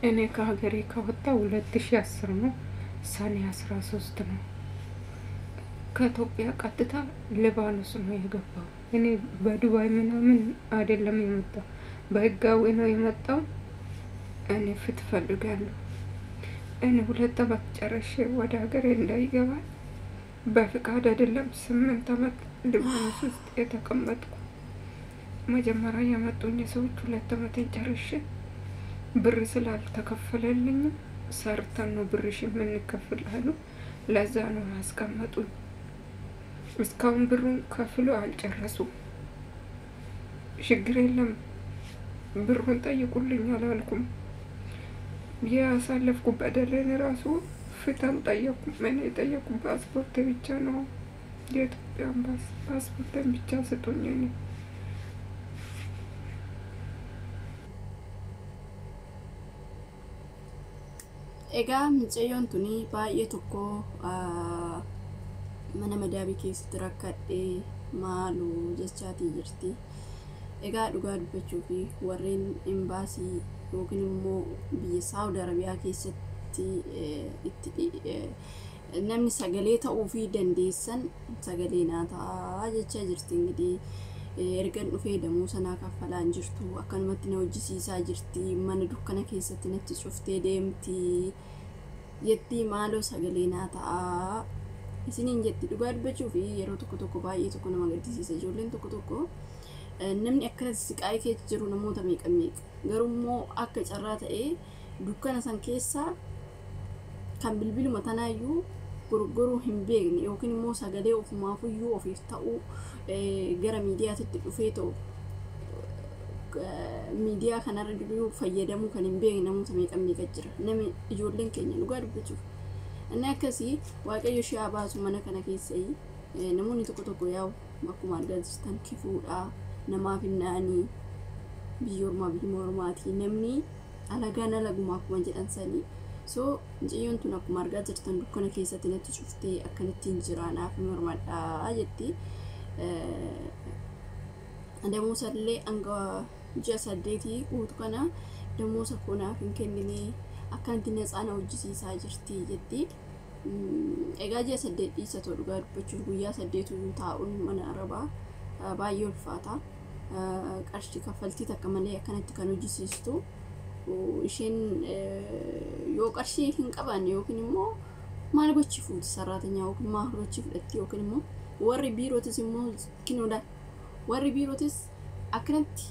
እኔ ከሀገሬ ከወጣሁ 2010 ነው፣ ሰኔ 13 ነው። ከኢትዮጵያ ቀጥታ ሊባኖስ ነው የገባው። እኔ በዱባይ ምናምን አይደለም የመጣው፣ በህጋዊ ነው የመጣው። እኔ ፍትህ ፈልጋለሁ። እኔ 2 አመት ጨርሼ ወደ ሀገሬ እንዳይገባ በፍቃድ አይደለም 8 አመት ሊባኖስ ውስጥ የተቀመጥኩ። መጀመሪያ የመጡኝ ሰዎች 2 አመቴን ጨርሼ ብር ስላልተከፈለልኝ ሰርተን ነው ብርሽ የምንከፍል አሉ። ለዛ ነው ያስቀመጡኝ። እስካሁን ብሩን ከፍሎ አልጨረሱም። ችግር የለም ብሩን ጠይቁልኝ አላልኩም። ያሳለፍኩ በደልን ራሱ ፍትህ አልጠየኩም። እኔ የጠየኩ ፓስፖርት ብቻ ነው። የኢትዮጵያን ፓስፖርትን ብቻ ስጡኝ። እኔ Egaa mucayyoon tuni baay'ee tokko mana madaabii keessatti rakkadhee maaloo jechaatii jirti. Egaa dhugaa dubbachuu fi warreen imbaasii yookiin immoo biyya Saawud Arabiyaa keessatti itti namni sagalee ta'uu fi dandeessan sagalee naa ta'a jechaa jirti. Ingidihi ergan dhufee damuu sanaa kaffalaa hin jirtu, akkanumatti na hojjisiisaa jirti, mana dukkana keessatti natti cuftee deemti jetti, maaloo sagalee naa ta'a isiniin jetti. Dhugaa dubbachuu fi yeroo tokko tokko baay'ee tokko nama gaddisiisa. Ijoolleen tokko tokko namni akka siqaayii keessa jiru namoota meeqa meeqa, garuu akka carraa ta'ee dukkana san keessaa kan bilbiluma tanaayyuu gurguruu hin beekne yookiin immoo sagalee ofumaafuyyuu ofiif ta'uu gara miidiyaatitti dhufee ta'u miidiyaa kanarra jiru fayyadamuu kan hin beekne namoota meeqa meeqa jira. Nami ijoolleen keenya dhugaa dubbachuuf inni akkasii Waaqayyo ishee haa baasu mana kana keessaa. Namoonni tokko tokko yaa'u akkuma argaa jirtan kifuudha, namaaf hin na'anii, biyya ormaa biyya ormaatii namni alagaan alaguma akkuma jedhan sanii. So mucayyoon tun akkuma argaa jirtan dukkana keessatti natti cuftee akkanatti hin jira, naaf mormadhaa jetti. Damoosa illee hanga ji'a 8 guutu kana damoosa koo naaf hin kennine, akkanatti natsaana hojjisiisaa jirti jetti. Egaa ji'a 8 dhiisa ta'u, dhugaa dubbachuuf guyyaa 8 taa'uun mana arabaa baay'ee ulfaata. Qarshii kaffaltii takka malee akkanatti kan hojjisiistu isheen yoo qarshii hin qabaanne yookiin immoo maal gochi fuuti saraatanyaa yookiin maal gochi fudhatti yookiin immoo warri biirootis immoo kinoodha. Warri biirootis akkanatti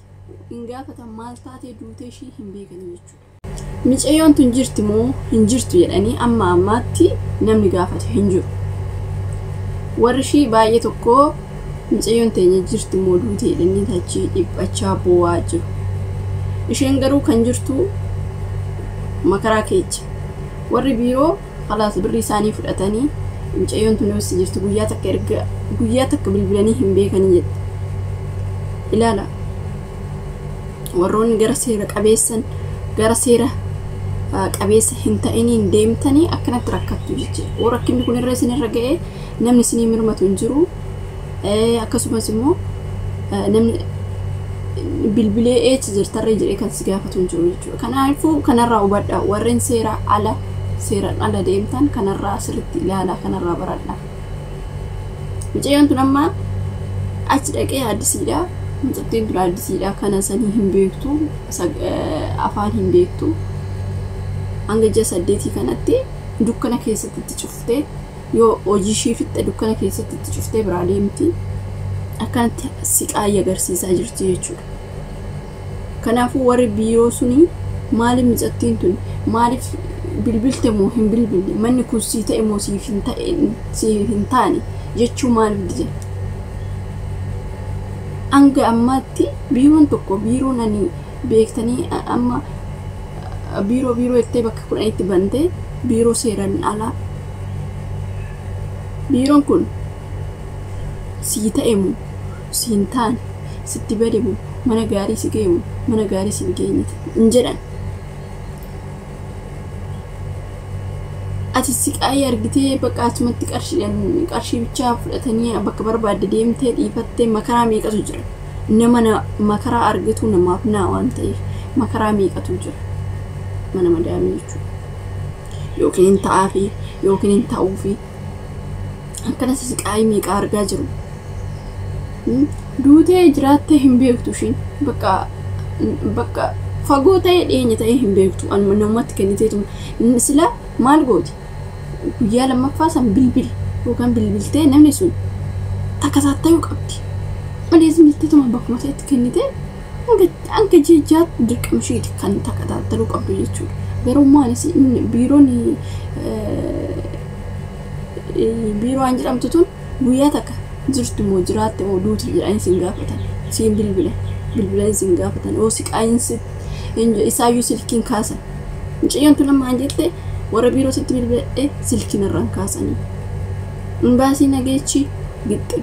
hin gaafatan, maal taatee duutee ishii hin beekanii jechuudha. Mucayyoon tun jirti moo hin jirtu jedhanii amma ammaatti namni gaafate hin jiru. Warri ishii baay'ee tokko mucayyoon teenya jirti moo duute jedhanii achii dhiphachaa boo'aa jiru. Isheen garuu kan jirtu makaraa keessa. Warri biiroo khalaas birrii isaanii fudhatanii mucayyoon tun eessa jirti guyyaa takka erga guyyaa takka bilbilanii hin beekanii jette. Ilaala, warroonni gara seera qabeessan gara seera qabeessa hin ta'iniin deemtanii akkanatti rakkattu jechuudha. Yoo rakkinni kun irra isinirra ga'e namni isinii mirmatu hin jiru. Akkasumas immoo namni bilbilee eessa jirtarree jedhee kan si gaafatu hin jiru jechuudha. Kanaafuu kanarraa hubadhaa, warreen seera ala seeraan ala deemtan kanarraa sirriitti ilaalaa, kanarraa baradhaa. Mucayyoon tun amma achi dhaqee addisiidha. Mucattiin tun addisiidha, kana sanii hin beektu, afaan hin beektu. Hanga ji'a 8 kanatti dukkana keessatti itti cuftee yoo hojii ishii fixxe dukkana keessatti itti cuftee biraa deemti. Akkanatti siqaayii agarsiisaa jirti jechuudha. Kanaafuu warri biiroo suni maaliif mucattiin tun maaliif bilbilte moo hin bilbille, manni kun sii ta'e moo siif hin ta'e siif hin taane jechuu maaliif dide? Hanga ammaatti biiroon tokko biiroon ani beektanii amma biiroo biiroo jettee bakka 10tti bantee biiroo seeraan alaa. Biiroon kun sii ta'e moo si hin taane, sitti bade moo mana gaarii si ga'e moo mana gaarii si hin geenye hin jedhan. Ati siqaayii argitee bakka achumatti qarshii bichaa fudhatanii bakka barbaadde deemtee dhiifattee makaraa meeqatu jira. Nama makaraa argatu namaaf naa waan ta'eef makaraa meeqatu jira. Mana madaamii jechuudha. Yookiin hin ta'aafi yookiin hin ta'uufi akkanas siqaayii meeqa argaa jiru. Duutee jiraattee hin beektu ishiin bakka fagoo ta'ee dhiyeenya ta'ee hin beektu namatti kenniteetu sila maal gooti guyyaa lammaffaa san bilbili yookaan bilbiltee namni sun takasaattayuu qabdi. Malees milteetuma bakkuma ta'etti kennitee hanga ji'a dirqama isheeti kan takataattaluu qabdu jechuudha. Garuu maalis biiroon biiroo an jedhamtu tun guyyaa takka jirtu moo jiraatte moo duuti jedhanii siin gaafatan siin bilbilan siin gaafatan oo siqaayin isaayyuu silkiin kaasan. Mucayyoon tun amma an jette warra biiroo sitti bilbiladhe silkiin irraan kaasanii. Imbaasii nageechi gixxi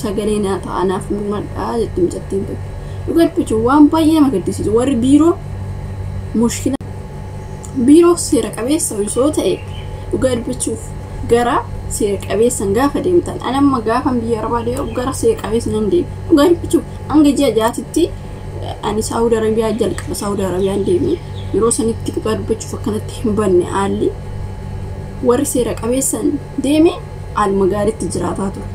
sagalee naa ta'anaaf madhaa jetti mucattiin tun. Dhugaa dubbachuun waan baay'ee nama gaddisiisu warri biiroo mushkila biiroo seera qabeessa osoo ta'e dhugaa dubbachuuf gara seera qabeessan gaafa deemtan ani amma gaafan biyya arabaa deemu gara seera qabeessa nan deema. Dhugaa dubbachuuf hanga ji'a jaatitti ani Saawud Arabiyaa jalqaba Saawud Arabiyaan deeme yeroo sanitti dhugaa dubbachuuf akkanatti hin banne haalli warri seera qabeessan deeme haaluma gaariitti jiraataa ture.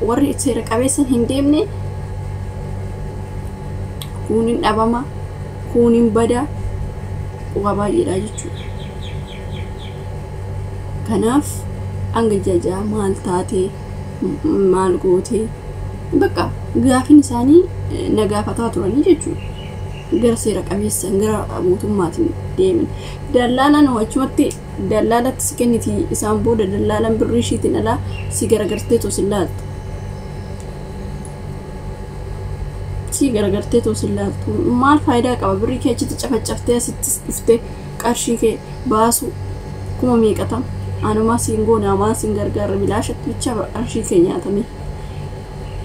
Warri seera qabeessan hin deemne kun hin dhabama kun hin bada waa baay'eedha jechuudha. Kanaaf hanga jajaa maal taatee maal gootee bakka gaafin isaanii na gaafataa turanii jechuudha. Gara seera qabeessan gara mootummaatiin deeman. Dallaalaan achumatti dallaalatti si kenniti isaan booda dallaalaan birrii ishiitiin alaa si garagartee too sin laaltu. Si garagartee too sin laaltu. Maal faayidaa qaba birrii kee achitti cafacaftee asitti dhuftee qarshii kee baasu kuma meeqatam anumaa siin goona maa siin gargaarra bilaashatti bicha qarshii kee nyaatame.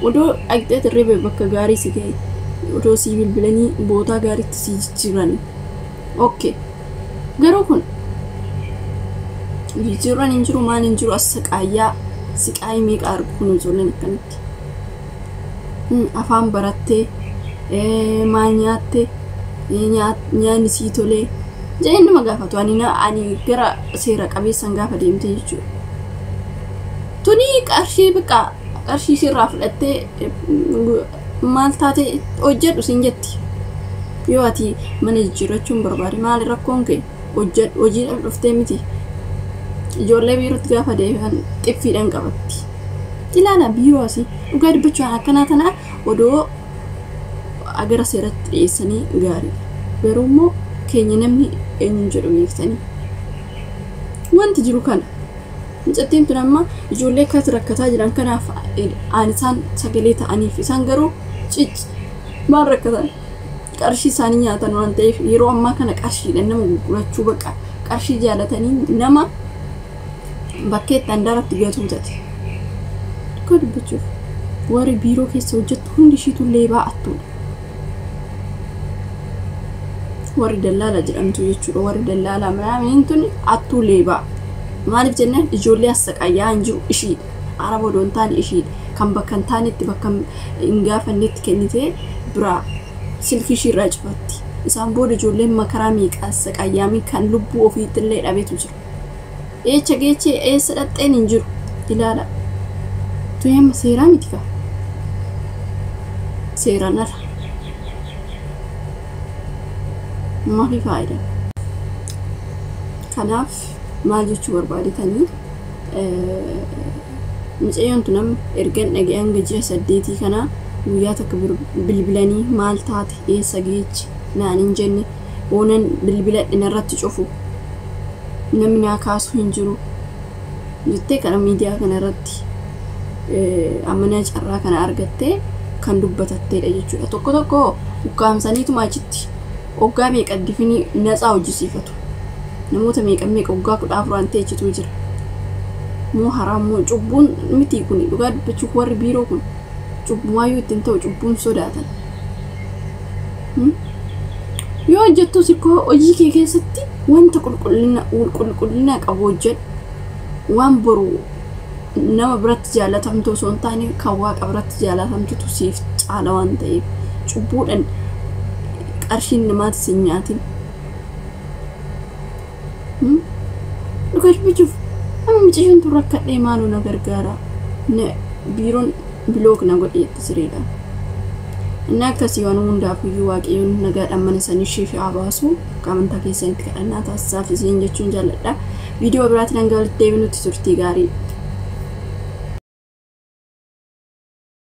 Odoo dhaqxee tirree bakka gaarii si ga'e odoo sii bilbilanii bootaa gaariitti sii jijjiirani. Okay. Garuu kun jijjiirran hin jiru maal hin jiru as siqaayyaa siqaayii meeqa argu kun ijoolleen akkanatti. Afaan barattee maal nyaattee nyaanni sii tolee jedhee nama gaafatu ani gara seera qabeessan gaafa deemte jechuudha. Tuni qarshii biqaa qarshii isheerraa fudhattee maal taate hojjedhu siin jetti. Yoo ati mana jijjiirrachuun barbaade maali rakkoon kee hojjedhu hojiidhaaf dhuftee miti. Ijoollee biirootti gaafa deebi'an xiffiidhaan qabatti. Ilaala biiroo asii dhugaa dubbachuudhaan akkanaa tanaa odoo gara seeratti dhiyeessanii gaariidha. Garuu immoo keenya namni eenyuun jedhu beektanii. Wanti jiru kana. Mucattiin tun amma ijoollee akkatti rakkataa jiran kanaaf aan isaan sagalee ta'aniif isaan garuu cic maal rakkatan qarshii isaanii nyaatan waan ta'eef yeroo ammaa kana qarshiidhaan nama gurgurachuu baqa qarshii jaalatanii nama bakkeetti handaaratti gatuu taate. Dhugaa dubbachuuf warri biiroo keessa hojjettu hundi ishiitu leebaa attuudha. Warri dallaala jedhamtu jechuudha. Warri dallaalaa manaamiin tun attuu leebaa. Maaliif jennaan ijoollee as saqayyaa hin jiru ishiidha. Araba odoo hin taane ishiidha. Kan bakka hin taanetti bakka hin gaafannetti kennitee biraa silkii ishiirraa cufatti. Isaan booda ijoolleen makaraa meeqa as saqayyaamii kan lubbuu ofiitti illee dhabeetu jira. Eecha geechee eessa dhaxxeen hin jiru. Ilaala. Tuni amma seeraa miti kaa. Seeraan ala. Maafi faayidaa? Kanaaf maal jechuu barbaadetanii mucayyoon tun amma ergan dhaga'e hanga ji'a 8 kana guyyaa takka bilbilanii maal taate eessa geechi naan hin jenne oonan bilbiladhe narratti cufu namni naa kaasu hin jiru jettee kana miidiyaa kana irratti amana carraa kana argattee kan dubbatatteedha jechuudha. Tokko tokko ukkaamsaniituma achitti hoggaa meeqa difinii natsaa hojjisiifatu. Namoota meeqa meeqa hoggaa 14 teechituu jira. Moo haraam moo cubbuun miti kun dhugaa dubbachuuf warri biiroo kun cubbumaayyuu ittiin ta'u cubbuun sodaatan. Yoo hojjettus ikkoo hojii kee keessatti wanta qulqullina qabu hojjedhu waan boru nama biratti jaalatamtu osoo hin taane kan waaqa biratti jaalatamtutu siif caala waan ta'eef cubbuudhaan qarshiin namaatis hin nyaatin. Dhugaa dubbachuuf amma mucayyoon tun rakkadhee maaloo na gargaara. Biiroon block na godhe jetti sireedha. Inni akkasii waan hundaaf iyyuu Waaqayyoon nagaadhaan mana sanii isheef haa baasu. Akka amantaa keessanitti kadhannaa taasisaaf isiin jechuun jaalladha. Viidiyoo biraatiin hanga walitti deebinutti turtii gaarii.